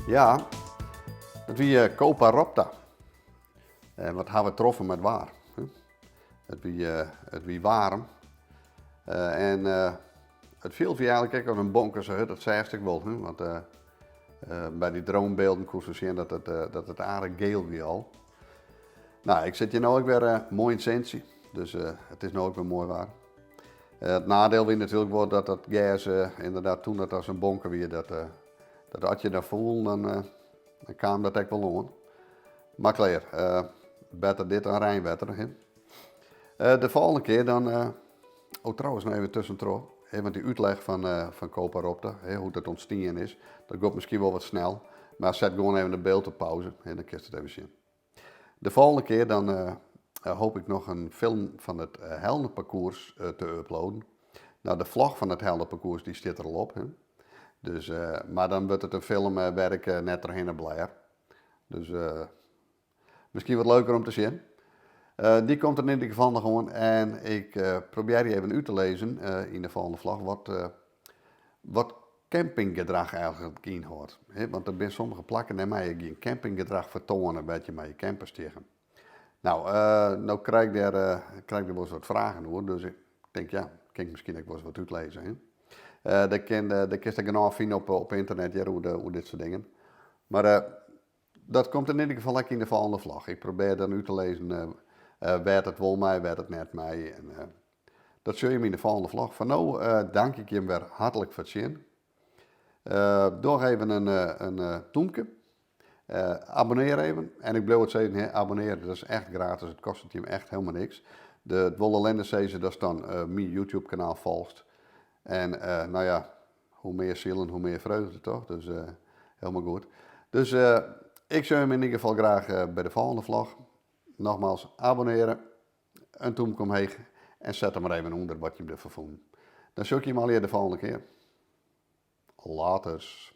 Ja, dat wie Copa Ropta. En wat ha we troffen mei it waar. It wie, it wie waarm. En it fjild wie eigenlik ek as in bonke sa hurd, dat seachst ek wol. Want by dy dronebylden koest sjen dat it aardich geel wie al. No, ik sit hjir no ek wer moai yn it sintsje, dus it is no ek wer moai waar. It nadiel wie natuerlik wol dat dat gers ynderdaad toen dat as in bonke wie, dat as je dan foelen, dan kaam dat ek wol oan. Mar klear, better dit dan reinwetter. Hè? De folgjende kear dan, oh trouwens noch even tuskentroch, hè, want dy útleg fan Copa Ropta, hè, hoe't dat ûntstien is, dat giet miskien wol wat snel, mar set gewoan even de byld op pauze, hè, dan kinst it even sjen. De folgjende kear dan hoopje ik noch in film fan it Heldenparcours te uploaden. No, de vlog fan it Heldenparcours dy stiet der al op. Hè. Dus, mar dan wurdt it in film wêr't ik net trochhinne blêr. Dus miskien wat leuker om te sjen. Dy komt der yn ieder gefal noch oan en ik probearje even út te lizzen yn de folgjende vlog wat campinggedrach eigenlik ynhâldt. Want der binne sommige plakken dêr meie je gjin campinggedrach fertoane wêr't je mei je camper stean. No, no krij ik dêr, krij ik dêr wolris wat fragen oer, dus ik tink ja, kin ik miskien ek wolris wat útlizze. Hè? Dêr kinst der genôch fine op ynternet hjir oer dit soart dingen. Mar dat komt yn ieder gefal ek yn de folgjende vlog. Ik probearje dan út te lizzen wêr't it wol mei, wêr't it net mei. En dat sjogge jim yn de folgjende vlog. Foar no dank ik jim wer hartlik foar it sjen. Doch even in tûmke. Abonnear even. En ik bliuw it sizzen, hè, abonnearje, dat is echt gratis. It kostet jim echt helemaal niks. It wol allinne sizze datst dan myn YouTube-kanaal folgest. En no ja, hoe mear sielen, hoe mear freugde, toch? Dus helemaal goed. Dus ik sjoch jim yn ieder gefal graach by de folgjende vlog. Nogmaals, abonnearje, in tûmke omheech en set der mar even ûnder wat jim derfan fûnen. Dan sjoch ik jim allegear de folgjende kear. Laters.